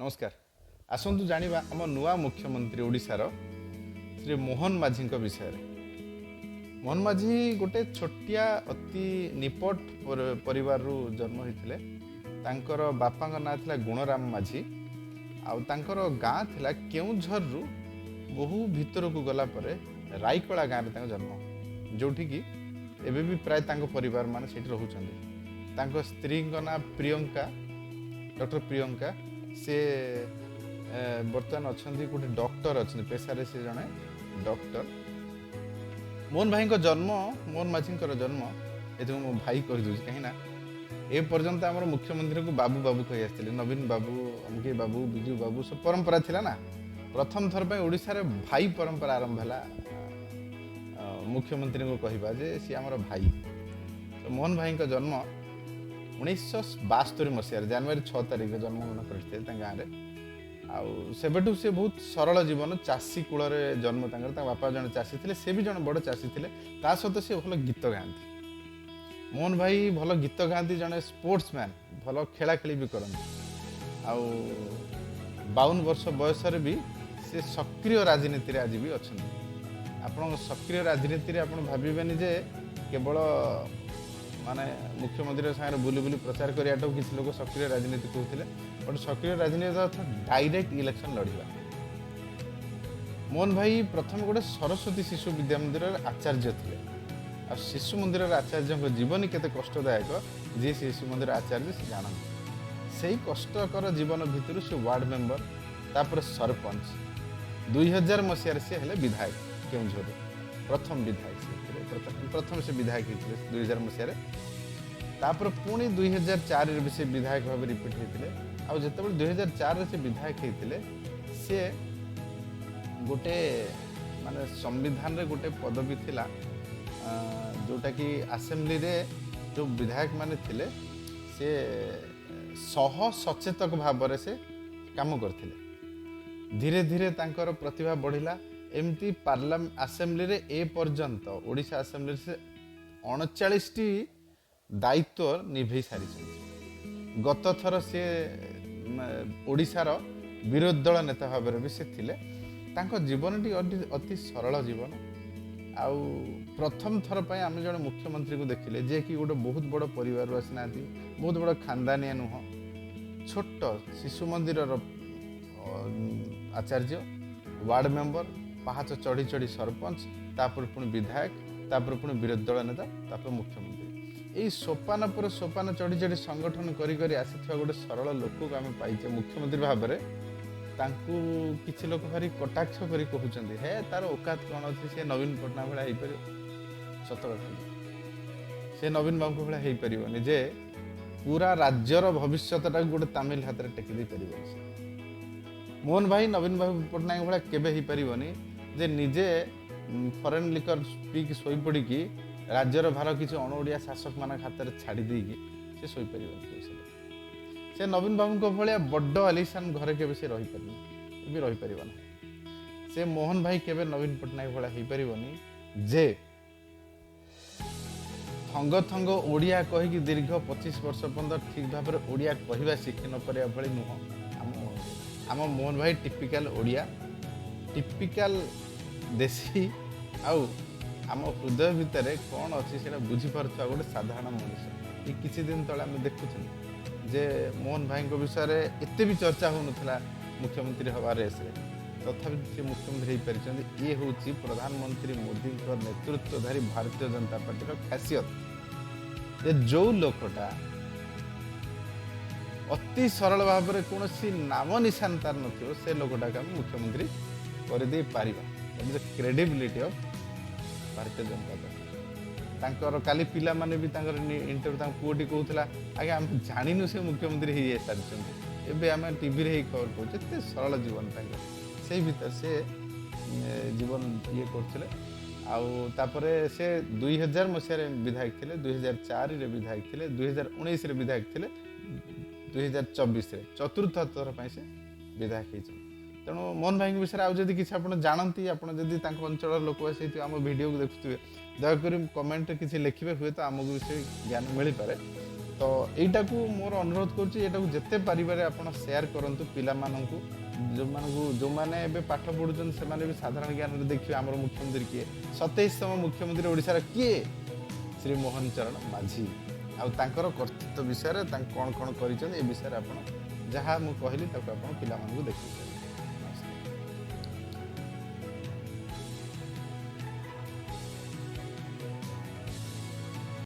ନମସ୍କାର। ଆସନ୍ତୁ ଜାଣିବା ଆମ ନୂଆ ମୁଖ୍ୟମନ୍ତ୍ରୀ ଓଡ଼ିଶାର ଶ୍ରୀ ମୋହନ ମାଝୀଙ୍କ ବିଷୟରେ। ମୋହନ ମାଝୀ ଗୋଟେ ଛୋଟିଆ ଅତି ନିପଟ ପରିବାରରୁ ଜନ୍ମ ହୋଇଥିଲେ। ତାଙ୍କର ବାପାଙ୍କ ନାଁ ଥିଲା ଗୁଣରାମ ମାଝୀ ଆଉ ତାଙ୍କର ଗାଁ ଥିଲା କେଉଁଝରରୁ ବହୁ ଭିତରକୁ ଗଲା ପରେ ରାଇକଳା ଗାଁରେ ତାଙ୍କ ଜନ୍ମ, ଯେଉଁଠିକି ଏବେ ବି ପ୍ରାୟ ତାଙ୍କ ପରିବାର ମାନେ ସେଇଠି ରହୁଛନ୍ତି। ତାଙ୍କ ସ୍ତ୍ରୀଙ୍କ ନାଁ ପ୍ରିୟଙ୍କା, ଡକ୍ଟର ପ୍ରିୟଙ୍କା। ସେ ବର୍ତ୍ତମାନ ଅଛନ୍ତି, ଗୋଟେ ଡକ୍ଟର ଅଛନ୍ତି, ପେଶାରେ ସେ ଜଣେ ଡକ୍ଟର। ମୋହନ ଭାଇଙ୍କ ଜନ୍ମ, ମୋହନ ମାଝୀଙ୍କର ଜନ୍ମ, ଏଥିକୁ ମୋ ଭାଇ କହିଦେଉଛି, କାହିଁକିନା ଏ ପର୍ଯ୍ୟନ୍ତ ଆମର ମୁଖ୍ୟମନ୍ତ୍ରୀଙ୍କୁ ବାବୁ ବାବୁ କହି ଆସିଥିଲେ। ନବୀନ ବାବୁ, ଅମକେ ବାବୁ, ବିଜୁ ବାବୁ, ସବୁ ପରମ୍ପରା ଥିଲା ନା। ପ୍ରଥମ ଥର ପାଇଁ ଓଡ଼ିଶାରେ ଭାଇ ପରମ୍ପରା ଆରମ୍ଭ ହେଲା, ମୁଖ୍ୟମନ୍ତ୍ରୀଙ୍କୁ କହିବା ଯେ ସିଏ ଆମର ଭାଇ। ତ ମୋହନ ଭାଇଙ୍କ ଜନ୍ମ 1972 ମସିହାରେ ଜାନୁଆରୀ 6 ତାରିଖରେ ଜନ୍ମଗ୍ରହଣ କରିଥିଲେ ତାଙ୍କ ଗାଁରେ। ଆଉ ସେବେଠୁ ସେ ବହୁତ ସରଳ ଜୀବନ, ଚାଷୀ କୂଳରେ ଜନ୍ମ ତାଙ୍କର। ତାଙ୍କ ବାପା ଜଣେ ଚାଷୀ ଥିଲେ, ସେ ବି ଜଣେ ବଡ଼ ଚାଷୀ ଥିଲେ। ତା ସହିତ ସେ ଭଲ ଗୀତ ଗାଆନ୍ତି। ମୋହନ ଭାଇ ଭଲ ଗୀତ ଗାଆନ୍ତି, ଜଣେ ସ୍ପୋର୍ଟସମ୍ୟାନ୍, ଭଲ ଖେଳାଖେଳି ବି କରନ୍ତି। ଆଉ 52 ବର୍ଷ ବୟସରେ ବି ସେ ସକ୍ରିୟ ରାଜନୀତିରେ ଆଜି ବି ଅଛନ୍ତି। ଆପଣଙ୍କ ସକ୍ରିୟ ରାଜନୀତିରେ ଆପଣ ଭାବିବେନି ଯେ କେବଳ ମାନେ ମୁଖ୍ୟମନ୍ତ୍ରୀଙ୍କ ସାଙ୍ଗରେ ବୁଲି ବୁଲି ପ୍ରଚାର କରିବାଟାକୁ କିଛି ଲୋକ ସକ୍ରିୟ ରାଜନୀତି କହୁଥିଲେ। ବଟ୍ ସକ୍ରିୟ ରାଜନୀତି ଅର୍ଥ ଡାଇରେକ୍ଟ ଇଲେକ୍ସନ୍ ଲଢ଼ିବା। ମୋହନ ଭାଇ ପ୍ରଥମେ ଗୋଟେ ସରସ୍ୱତୀ ଶିଶୁ ବିଦ୍ୟା ମନ୍ଦିରର ଆଚାର୍ଯ୍ୟ ଥିଲେ। ଆଉ ଶିଶୁ ମନ୍ଦିରର ଆଚାର୍ଯ୍ୟଙ୍କ ଜୀବନୀ କେତେ କଷ୍ଟଦାୟକ, ଯିଏ ଶିଶୁ ମନ୍ଦିର ଆଚାର୍ଯ୍ୟ ସେ ଜାଣନ୍ତି। ସେଇ କଷ୍ଟକର ଜୀବନ ଭିତରୁ ସେ ୱାର୍ଡ ମେମ୍ବର, ତାପରେ ସରପଞ୍ଚ, 2000 ମସିହାରେ ସେ ହେଲେ ବିଧାୟକ। କେଉଁଝରରୁ ପ୍ରଥମ ବିଧାୟକ ସେ ଥିଲେ। ପ୍ରଥମେ ସେ ବିଧାୟକ ହେଇଥିଲେ 2000 ମସିହାରେ। ତାପରେ ପୁଣି 2004ରେ ବି ସେ ବିଧାୟକ ଭାବେ ରିପିଟ୍ ହେଇଥିଲେ। ଆଉ ଯେତେବେଳେ 2004ରେ ସେ ବିଧାୟକ ହେଇଥିଲେ, ସେ ଗୋଟେ ମାନେ ସମ୍ବିଧାନରେ ଗୋଟେ ପଦବୀ ଥିଲା, ଯେଉଁଟାକି ଆସେମ୍ବଲିରେ ଯେଉଁ ବିଧାୟକ ମାନେ ଥିଲେ, ସେ ସହ ସଚେତକ ଭାବରେ ସେ କାମ କରିଥିଲେ। ଧୀରେ ଧୀରେ ତାଙ୍କର ପ୍ରତିଭା ବଢ଼ିଲା। ଏମିତି ଆସେମ୍ବଲିରେ ଏ ପର୍ଯ୍ୟନ୍ତ ଓଡ଼ିଶା ଆସେମ୍ବଲିରେ ସେ 39ଟି ଦାୟିତ୍ୱ ନିଭେଇ ସାରିଛନ୍ତି। ଗତ ଥର ସିଏ ଓଡ଼ିଶାର ବିରୋଧୀ ଦଳ ନେତା ଭାବରେ ବି ସେ ଥିଲେ। ତାଙ୍କ ଜୀବନଟି ଅତି ଅତି ସରଳ ଜୀବନ। ଆଉ ପ୍ରଥମ ଥର ପାଇଁ ଆମେ ଜଣେ ମୁଖ୍ୟମନ୍ତ୍ରୀକୁ ଦେଖିଲେ, ଯିଏକି ଗୋଟେ ବହୁତ ବଡ଼ ପରିବାରରୁ ଆସିନାହାନ୍ତି, ବହୁତ ବଡ଼ ଖାନଦାନିଆ ନୁହଁ, ଛୋଟ ଶିଶୁ ମନ୍ଦିରର ଆଚାର୍ଯ୍ୟ, ୱାର୍ଡ ମେମ୍ବର, ପାହାଚ ଚଢ଼ି ଚଢ଼ି ସରପଞ୍ଚ, ତାପରେ ପୁଣି ବିଧାୟକ, ତାପରେ ପୁଣି ବିରୋଧୀ ଦଳ ନେତା, ତାପରେ ମୁଖ୍ୟମନ୍ତ୍ରୀ। ଏଇ ସୋପାନ ପରେ ସୋପାନ ଚଢ଼ି ଚଢ଼ି ସଂଗଠନ କରି କରି ଆସିଥିବା ଗୋଟେ ସରଳ ଲୋକକୁ ଆମେ ପାଇଛେ ମୁଖ୍ୟମନ୍ତ୍ରୀ ଭାବରେ। ତାଙ୍କୁ କିଛି ଲୋକ ଭାରି କଟାକ୍ଷ କରି କହୁଛନ୍ତି, ହେ ତାର ଔକାତ କ'ଣ ଅଛି, ସେ ନବୀନ ପଟ୍ଟନାୟକ ଭଳିଆ ହେଇପାରିବ? ସତ କଥା, ସେ ନବୀନ ବାବୁଙ୍କ ଭଳିଆ ହେଇପାରିବନି ଯେ ପୁରା ରାଜ୍ୟର ଭବିଷ୍ୟତଟାକୁ ଗୋଟେ ତାମିଲ ହାତରେ ଟେକି ଦେଇପାରିବନି ସେ। ମୋହନ ଭାଇ ନବୀନ ବାବୁ ପଟ୍ଟନାୟକ ଭଳିଆ କେବେ ହେଇପାରିବନି ଯେ ନିଜେ ଫରେନ୍ ଲିକର ପିଇକି ଶୋଇପଡ଼ିକି ରାଜ୍ୟର ଭାର କିଛି ଅଣ ଓଡ଼ିଆ ଶାସକମାନଙ୍କ ହାତରେ ଛାଡ଼ି ଦେଇକି ସେ ଶୋଇପାରିବନି କେବେ। ସେ ନବୀନ ବାବୁଙ୍କ ଭଳିଆ ବଡ଼ ଆଲିସାନ ଘରେ କେବେ ସେ ରହିପାରିବନି, ବି ରହିପାରିବ ନାହିଁ। ସେ ମୋହନ ଭାଇ କେବେ ନବୀନ ପଟ୍ଟନାୟକ ଭଳିଆ ହେଇପାରିବନି ଯେ ଥଙ୍ଗ ଥଙ୍ଗ ଓଡ଼ିଆ କହିକି ଦୀର୍ଘ 25 ବର୍ଷ ପର୍ଯ୍ୟନ୍ତ ଠିକ୍ ଭାବରେ ଓଡ଼ିଆ କହିବା ଶିଖି ନ ପାରିବା ଭଳି ନୁହଁ। ଆମ ମୋହନ ଭାଇ ଟିପିକାଲ ଓଡ଼ିଆ, ଟିପିକାଲ ଦେଶୀ, ଆଉ ଆମ ହୃଦୟ ଭିତରେ କ'ଣ ଅଛି ସେଇଟା ବୁଝିପାରୁଥିବା ଗୋଟେ ସାଧାରଣ ମଣିଷ। ଏଇ କିଛି ଦିନ ତଳେ ଆମେ ଦେଖୁଥିଲୁ ଯେ ମୋହନ ଭାଇଙ୍କ ବିଷୟରେ ଏତେ ବି ଚର୍ଚ୍ଚା ହେଉନଥିଲା ମୁଖ୍ୟମନ୍ତ୍ରୀ ହେବା ରେସ୍ରେ, ତଥାପି ସେ ମୁଖ୍ୟମନ୍ତ୍ରୀ ହେଇପାରିଛନ୍ତି। ଇଏ ହେଉଛି ପ୍ରଧାନମନ୍ତ୍ରୀ ମୋଦିଙ୍କ ନେତୃତ୍ୱଧାରୀ ଭାରତୀୟ ଜନତା ପାର୍ଟିର ଖାସିୟତ ଯେ ଯେଉଁ ଲୋକଟା ଅତି ସରଳ ଭାବରେ କୌଣସି ନାମ ନିଶାନ ତାର ନଥିବ, ସେ ଲୋକଟାକୁ ଆମେ ମୁଖ୍ୟମନ୍ତ୍ରୀ କରିଦେଇ ପାରିବା। କ୍ରେଡିବିଲିଟି ଅଫ୍ ଭାରତୀୟ ଜନତା ପାର୍ଟି। ତାଙ୍କର କାଲି ପିଲାମାନେ ବି ତାଙ୍କର ଇଣ୍ଟରଭ୍ୟୁ, ତାଙ୍କ ପୁଅଟି କହୁଥିଲା, ଆଜ୍ଞା ଆମେ ଜାଣିନୁ ସେ ମୁଖ୍ୟମନ୍ତ୍ରୀ ହେଇଯାଇ ସାରିଛନ୍ତି, ଏବେ ଆମେ ଟିଭିରେ ହେଇ ଖବର ପାଉଛୁ। ଏତେ ସରଳ ଜୀବନ ତାଙ୍କର, ସେଇ ଭିତରେ ସେ ଜୀବନ ଇଏ କରୁଥିଲେ। ଆଉ ତାପରେ ସେ 2000 ମସିହାରେ ବିଧାୟକ ଥିଲେ, 2004ରେ ବିଧାୟକ ଥିଲେ, 2019ରେ ବିଧାୟକ ଥିଲେ, 2024ରେ ଚତୁର୍ଥ ଥର ପାଇଁ ସେ ବିଧାୟକ ହେଇଛନ୍ତି। ତେଣୁ ମୋହନ ଭାଇଙ୍କ ବିଷୟରେ ଆଉ ଯଦି କିଛି ଆପଣ ଜାଣନ୍ତି, ଆପଣ ଯଦି ତାଙ୍କ ଅଞ୍ଚଳର ଲୋକ ହେଇଥିବେ, ଆମ ଭିଡ଼ିଓକୁ ଦେଖୁଥିବେ, ଦୟାକରି କମେଣ୍ଟରେ କିଛି ଲେଖିବେ, ହୁଏତ ଆମକୁ ବି ସେ ଜ୍ଞାନ ମିଳିପାରେ। ତ ଏଇଟାକୁ ମୋର ଅନୁରୋଧ କରୁଛି, ଏଇଟାକୁ ଯେତେ ପାରିବାରେ ଆପଣ ସେୟାର କରନ୍ତୁ ପିଲାମାନଙ୍କୁ, ଯେଉଁମାନଙ୍କୁ ଯେଉଁମାନେ ଏବେ ପାଠ ପଢ଼ୁଛନ୍ତି, ସେମାନେ ବି ସାଧାରଣ ଜ୍ଞାନରେ ଦେଖିବେ ଆମର ମୁଖ୍ୟମନ୍ତ୍ରୀ କିଏ, 27ତମ ମୁଖ୍ୟମନ୍ତ୍ରୀ ଓଡ଼ିଶାର କିଏ, ଶ୍ରୀ ମୋହନ ଚରଣ ମାଝୀ। ଆଉ ତାଙ୍କର କର୍ତ୍ତୃତ୍ୱ ବିଷୟରେ, ତାଙ୍କ କ'ଣ କ'ଣ କରିଛନ୍ତି ଏ ବିଷୟରେ ଆପଣ ଯାହା ମୁଁ କହିଲି ତାକୁ ଆପଣ ପିଲାମାନଙ୍କୁ ଦେଖେଇ ପାରିବେ।